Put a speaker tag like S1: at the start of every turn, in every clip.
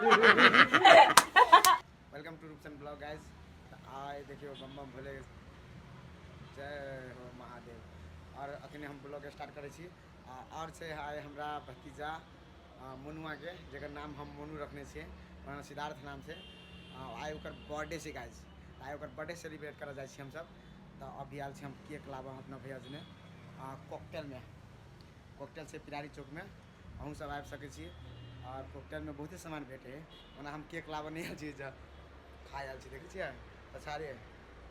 S1: Welcome to Rupchand blog guys. आइ देखियौ बम बम भोले, जय हो महादेव। और अखने हम ब्लॉग स्टार्ट करै छी। आ और छै आइ हमरा भतीजा मुनुआके, जकर नाम हम मोनू रखने छियै, ओना सिद्धार्थ नाम छै। आइ ओकर बर्थडे छै गाइस। आइ ओकर बर्थडे सेलिब्रेट करऽ जाइ छी हमसब। तऽ अभी आयल छी हम केक लाबऽ अपना भैया जने कॉकटेलमे। कॉकटेल छै पिरारी चौकमे, अहूँ सब आबि सकै छी। आओर कॉकटेलमे बहुते सामान भेटै है। ओना हम केक लाबऽ नहि आयल छी, जे खाइ आयल छी। देखै छियै पछाड़े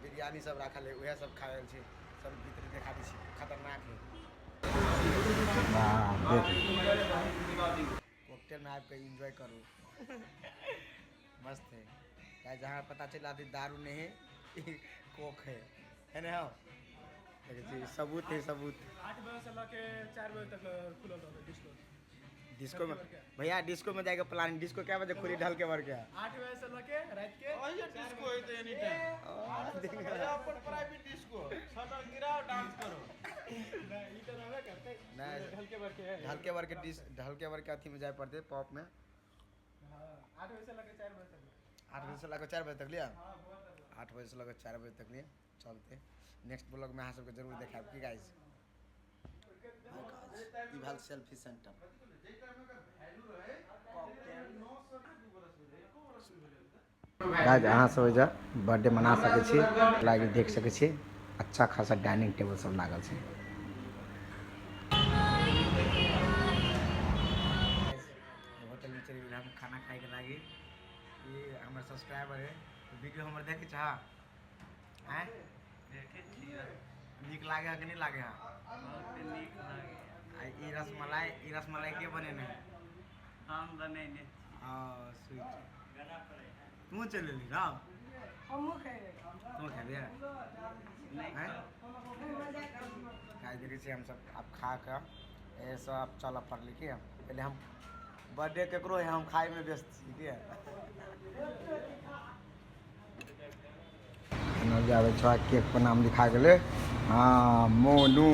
S1: बिरयानी सब राखल है, उएह सब खाइ आयल छी। सब भीतर देखा दै छी, खतरनाक है। कॉकटेलमे आबि कऽ एन्जॉय करू, मस्त है। चाहे जहाँ पता चला दारू नहीं है, कोक है, है ना? हो देखै छी सबूत है, सबूत।
S2: 8 बजे से लऽ के 4 बजे तक खुलल रहतै डिस्को।
S1: डिस्को में भैया, डिस्को में जाएगा प्लान। डिस्को क्या बजे खुली ढल के भर के?
S2: 8 बजे से लऽ के रात के।
S3: डिस्को है तो एनी टाइम अपन प्राइवेट डिस्को, शटर गिराओ, डांस करो।
S2: नहीं, ई तऽ रहबे करतै।
S1: नहीं।
S2: ढलके भर के है।
S1: ढलके भर के डिस, ढलके भर के अथी में जाए पड़ते, पॉप में।
S2: हाँ, 8 बजे से लऽ के 4 बजे तक।
S1: 8 बजे से लगे 4 बजे तक लिया।
S2: हाँ, बहुत तक।
S1: 8 बजे से लगे 4 बजे तक लिए चलते। नेक्स्ट ब्लॉग में अहाँ सबके जरूर देखायब। की गाइस, ई भेल सेल्फी सेंटर। गाइस, अहाँ सब एहिजा बर्थडे मना सकै छी। लागी देख सकै छी, अच्छा खासा डाइनिंग टेबल सब लागल छै। होटल में चलि गेल हम खाना खाइके लागी। ई हमर सब्सक्राइबर है। वीडियो हमर देखै छह? आँय, नीक लागे है कि नहीं लागे है?
S4: नीक लागे।
S1: आ ई रसमलाई, ई रसमलाई के बनेने है?
S4: हम बनेने।
S1: हाँ, स्वीट। तू चलि एली ना?
S2: हमहूँ खेबै।
S1: तू खेबे? आँय, खाइ देखै छियै हमसब आब खा कऽ ए सब चलऽ पड़लै। की पहिले हम बर्थडे केकरो है, हम खाइमे व्यस्त छी। की एना जाबै छौ। केक पर नाम लिखा गेलै, हाँ, मोनू।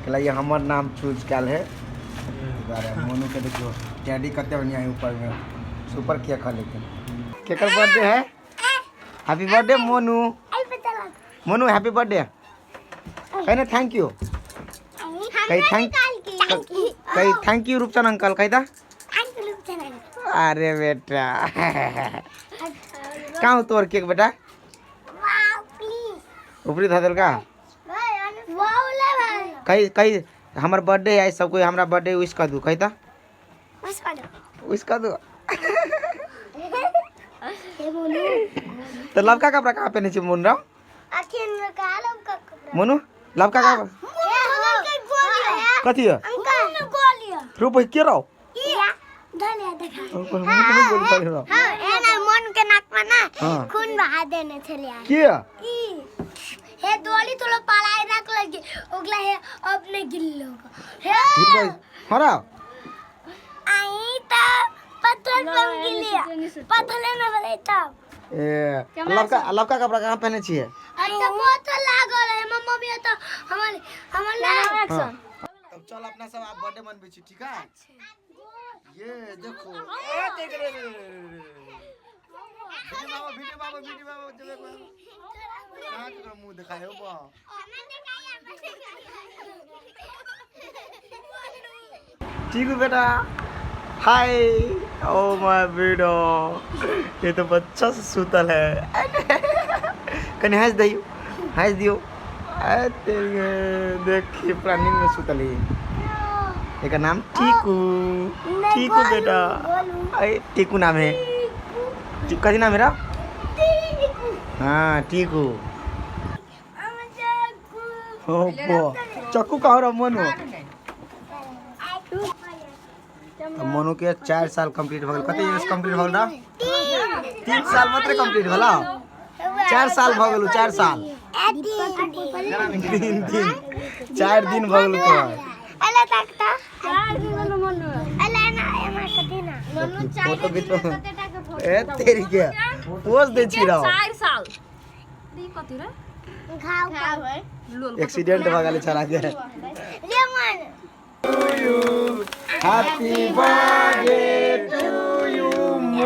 S1: कहला ये हमर नाम चूज कयल है, ताहि दुआरे मोनू के। देखियौ टैडी कते बढ़िया है ऊपर में, सुपर केक है। लेकिन केकर बर्थडे है? Happy birthday Monu. Monu, happy birthday कही ना। Thank you कही, thank कही। Thank you Rupchand uncle कही दा। अरे बेटा, कहाँ तोर केक बेटा? ऊपरी धऽ देलका। कही, कही, हमर बर्थडे है, सब कोई हमरा बर्थडे विश कर दू। कही तऽ, विश कर दू। तऽ लबका कपड़ा कहाँ पहने छी मोन राव? मोनू, लबका कपड़ा कथी है? रूप के रहो।
S5: मन के नाक में ना खून बहा देने छलिया।
S1: के?
S5: हे दोली थोड़ा पढ़ाई रख लगी, ओगला हे अपने गिल्लो हे।
S1: हरा
S5: आई त पत्थर पर गिलिया, पत्थर में बोले तब।
S1: ए लबका, लबका कपड़ा कहाँ पहने छियै?
S5: अच्छा, बहुत लागल है मम्मी तो हमर हमर ना।
S1: तब चल, अपना सब आप बर्थडे मनबै छी, ठीक है? ये देखो, ए देख रे रे रे रे, वीडियो बाबा, वीडियो बाबा, वीडियो बाबा, जब एक बार कहाँ केकरो मुंह देखाय हो बा। चीकू बेटा, हाय। ओ my बेटा, ये तो बच्चा से सुतल है। कनी हंस दियो, हंस दियो। अरे तेरी, देखिए, पूरा नींद में सुतल है। एकर नाम टीकू, टीकू बेटा। अरे टीकू नाम है। कथी नाम है रा? हाँ, टीकू। ओ बो, चक्कू कहाँ रहा मोनू? तऽ मोनू के 4 साल कंप्लीट भऽ गेल। कते इयर्स कंप्लीट भऽ गेल रा? 3 साल मात्र कंप्लीट भेला? 4 साल भऽ गेल, 4 साल 3 दिन, 4 दिन भऽ गेल तोहर। फोटो घिच। ए तेरी के, पोज दै छी रहो।
S6: 4 साल ई कथी रे?
S5: घाव है।
S6: लोल।
S1: एक्सीडेंट भऽ गेल छड़ा के।
S5: Lemon.
S1: Happy birthday to you.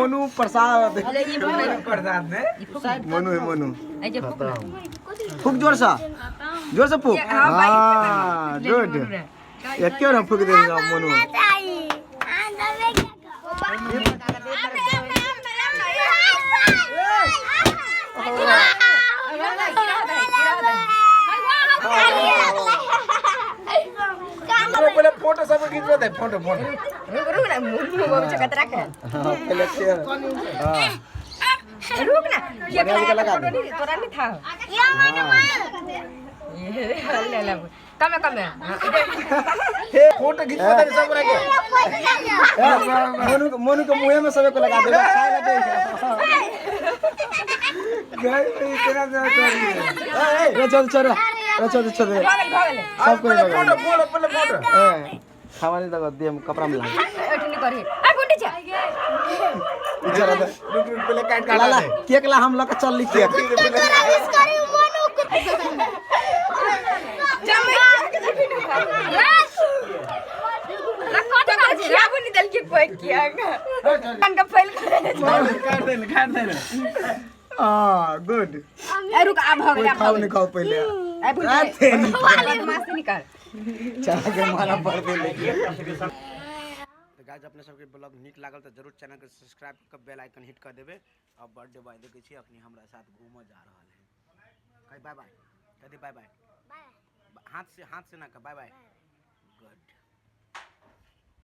S1: Monu प्रसाद।
S2: प्रसाद ने
S1: मोनू है मोनू। फूक जोर से, जोर से फूक। हाँ गुड, एके बार हम फूक दे मोनू।
S3: पहले फोटो सब खींचबे दे, फोटो फोटो।
S6: रुक रुक ना, मुंह मुंह चकतरा के।
S1: हाँ पहले शेयर। हाँ
S6: रुक ना, ये
S1: बढ़िया से लगा दे।
S6: नहीं तोरा नहीं था। ये ले ले, कम कम।
S3: फोटो खींचबे दे सब के।
S1: मोनू मोनू के मुंह में सबको लगा दे, खाएगा दे।
S2: गए इतना ना करी।
S1: रे चल चल रे चल चल।
S6: भगल भगल।
S1: सबको
S3: पहले
S1: लगा
S3: फोटो
S1: दे।
S3: फोटो पहले फोटो।
S1: ए खावा नहीं दगो दे, हम कपड़ा में ला।
S6: एठनी करी आ गुंडी जा।
S1: इधर दे।
S3: रुक रुक, पहले काट
S1: ला ला
S3: काट दे।
S1: केक ला, हम लके चल ली केक।
S3: काट दे काट दे।
S1: हां गुड।
S6: ए रुक, आ भगल।
S1: कोई खाओ नहीं, खाओ पहले।
S6: ए भूल
S1: आ, तेरी।
S6: बदमाश निकाल।
S1: चला के मारा पड़ दे लेके। तो गाइस अपने सबके ब्लॉग नीक लागल तो जरूर चैनल के सब्सक्राइब कर बेल आइकन हिट कर देबे। और बर्थडे बॉय देखे छी अखनी हमरा साथ घूमऽ जा रहल है। कही बाय बाय, कह दे बाय बाय। हाथ से, हाथ से ना कह, बाय बाय। गुड।